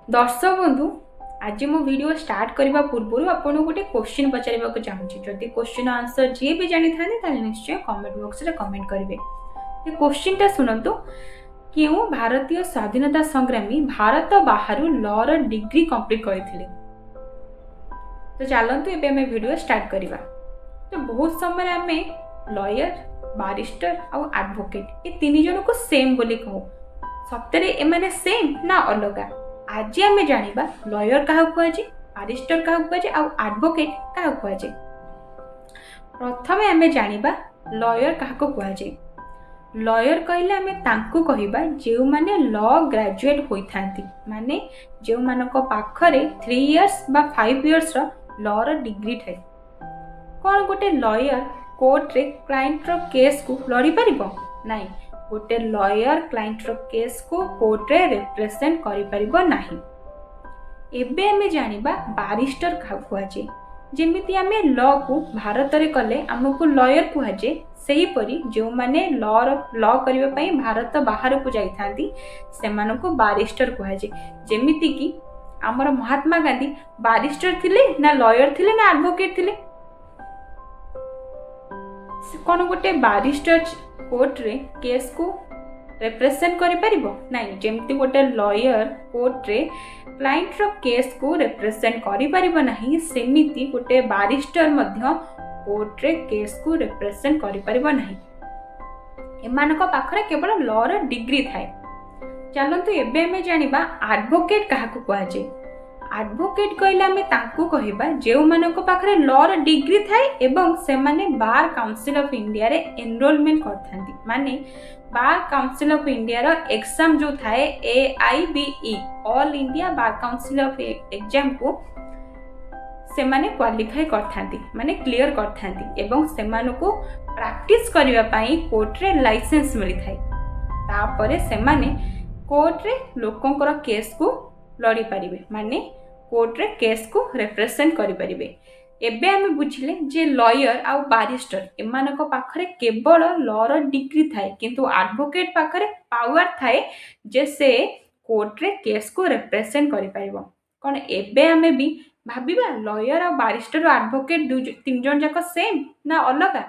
ଦର୍ଶକ ବନ୍ଧୁ, ଆଜି ମୁଁ ଭିଡ଼ିଓ ଷ୍ଟାର୍ଟ କରିବା ପୂର୍ବରୁ ଆପଣଙ୍କୁ ଗୋଟେ କୋଶ୍ଚିନ୍ ପଚାରିବାକୁ ଚାହୁଁଛି। ଯଦି କୋଶ୍ଚିନ୍ ଆନ୍ସର ଯିଏ ବି ଜାଣିଥାନ୍ତି, ତାହେଲେ ନିଶ୍ଚୟ କମେଣ୍ଟ ବକ୍ସରେ କମେଣ୍ଟ କରିବେ। ଏ କୋଶ୍ଚିନ୍ଟା ଶୁଣନ୍ତୁ। କେଉଁ ଭାରତୀୟ ସ୍ୱାଧୀନତା ସଂଗ୍ରାମୀ ଭାରତ ବାହାରୁ ଲର ଡିଗ୍ରୀ କମ୍ପ୍ଲିଟ୍ କରିଥିଲେ? ତ ଚାଲନ୍ତୁ, ଏବେ ଆମେ ଭିଡ଼ିଓ ଷ୍ଟାର୍ଟ କରିବା। ତ ବହୁତ ସମୟରେ ଆମେ ଲୟର, ବାରିଷ୍ଟର ଆଉ ଆଡଭୋକେଟ୍ ଏ ତିନି ଜଣଙ୍କୁ ସେମ୍ ବୋଲି କହୁ। ସତରେ ଏମାନେ ସେମ୍ ନା ଅଲଗା? ଆଜି ଆମେ ଜାଣିବା ଲୟର କାହାକୁ କୁହାଯାଏ, ବାରିଷ୍ଟର କାହାକୁ କୁହାଯାଏ ଆଉ ଆଡଭୋକେଟ୍ କାହାକୁ କୁହାଯାଏ। ପ୍ରଥମେ ଆମେ ଜାଣିବା ଲୟର କାହାକୁ କୁହାଯାଏ। ଲୟର କହିଲେ ଆମେ ତାଙ୍କୁ କହିବା ଯେଉଁମାନେ ଲ ଗ୍ରାଜୁଏଟ୍ ହୋଇଥାନ୍ତି, ମାନେ ଯେଉଁମାନଙ୍କ ପାଖରେ 3 ଇୟର୍ସ ବା 5 ଇୟର୍ସର ଲର ଡିଗ୍ରୀ ଥାଏ। କ'ଣ ଗୋଟେ ଲୟର କୋର୍ଟରେ କ୍ଲାଏଣ୍ଟର କେସ୍କୁ ଲଢ଼ିପାରିବ? ନାହିଁ, ଗୋଟେ ଲୟର କ୍ଲାଏଣ୍ଟର କେସ୍କୁ କୋର୍ଟରେ ରିପ୍ରେଜେଣ୍ଟ କରିପାରିବ ନାହିଁ। ଏବେ ଆମେ ଜାଣିବା ବାରିଷ୍ଟର କାହାକୁ କୁହାଯାଏ। ଯେମିତି ଆମେ ଲକୁ ଭାରତରେ କଲେ ଆମକୁ ଲୟର କୁହାଯାଏ, ସେହିପରି ଯେଉଁମାନେ ଲ କରିବା ପାଇଁ ଭାରତ ବାହାରକୁ ଯାଇଥାନ୍ତି, ସେମାନଙ୍କୁ ବାରିଷ୍ଟର କୁହାଯାଏ। ଯେମିତିକି ଆମର ମହାତ୍ମା ଗାନ୍ଧୀ ବାରିଷ୍ଟର ଥିଲେ ନା ଲୟର ଥିଲେ ନା ଆଡଭୋକେଟ୍ ଥିଲେ? ସେ କ'ଣ ଗୋଟେ ବାରିଷ୍ଟର କୋର୍ଟରେ କେସ୍କୁ ରିପ୍ରେଜେଣ୍ଟ କରିପାରିବ? ନାହିଁ। ଯେମିତି ଗୋଟେ ଲୟର କୋର୍ଟରେ କ୍ଲାଏଣ୍ଟର କେସ୍କୁ ରିପ୍ରେଜେଣ୍ଟ କରିପାରିବ ନାହିଁ, ସେମିତି ଗୋଟେ ବାରିଷ୍ଟର ମଧ୍ୟ କୋର୍ଟରେ କେସ୍କୁ ରିପ୍ରେଜେଣ୍ଟ କରିପାରିବ ନାହିଁ। ଏମାନଙ୍କ ପାଖରେ କେବଳ ଲର ଡିଗ୍ରୀ ଥାଏ। ଚାଲନ୍ତୁ, ଏବେ ଆମେ ଜାଣିବା ଆଡଭୋକେଟ୍ କାହାକୁ କୁହାଯାଏ। ଆଡଭୋକେଟ୍ କହିଲେ ଆମେ ତାଙ୍କୁ କହିବା ଯେଉଁମାନଙ୍କ ପାଖରେ ଲର ଡିଗ୍ରୀ ଥାଏ ଏବଂ ସେମାନେ ବାର୍ କାଉନସିଲ୍ ଅଫ୍ ଇଣ୍ଡିଆରେ ଏନରୋଲମେଣ୍ଟ କରିଥାନ୍ତି। ମାନେ ବାର୍ କାଉନସିଲ୍ ଅଫ୍ ଇଣ୍ଡିଆର ଏକ୍ଜାମ୍ ଯେଉଁ ଥାଏ, AIBE, All India Bar Council of ଏକ୍ଜାମ୍କୁ ସେମାନେ କ୍ୱାଲିଫାଏ କରିଥାନ୍ତି, ମାନେ କ୍ଲିଅର କରିଥାନ୍ତି ଏବଂ ସେମାନଙ୍କୁ ପ୍ରାକ୍ଟିସ୍ କରିବା ପାଇଁ କୋର୍ଟରେ ଲାଇସେନ୍ସ ମିଳିଥାଏ। ତାପରେ ସେମାନେ କୋର୍ଟରେ ଲୋକଙ୍କର କେସ୍କୁ ଲଢ଼ିପାରିବେ, ମାନେ କୋର୍ଟରେ କେସ୍କୁ ରିପ୍ରେଜେଣ୍ଟ କରିପାରିବେ। ଏବେ ଆମେ ବୁଝିଲେ ଯେ ଲୟର ଆଉ ବାରିଷ୍ଟର ଏମାନଙ୍କ ପାଖରେ କେବଳ ଲର ଡିଗ୍ରୀ ଥାଏ, କିନ୍ତୁ ଆଡଭୋକେଟ୍ ପାଖରେ ପାୱାର ଥାଏ ଯେ ସେ କୋର୍ଟରେ କେସ୍କୁ ରିପ୍ରେଜେଣ୍ଟ କରିପାରିବ। କ'ଣ ଏବେ ଆମେ ବି ଭାବିବା ଲୟର ଆଉ ବାରିଷ୍ଟର ଆଡଭୋକେଟ୍ ଦୁଇ ତିନି ଜଣ ଯାକ ସେମ୍ ନା ଅଲଗା?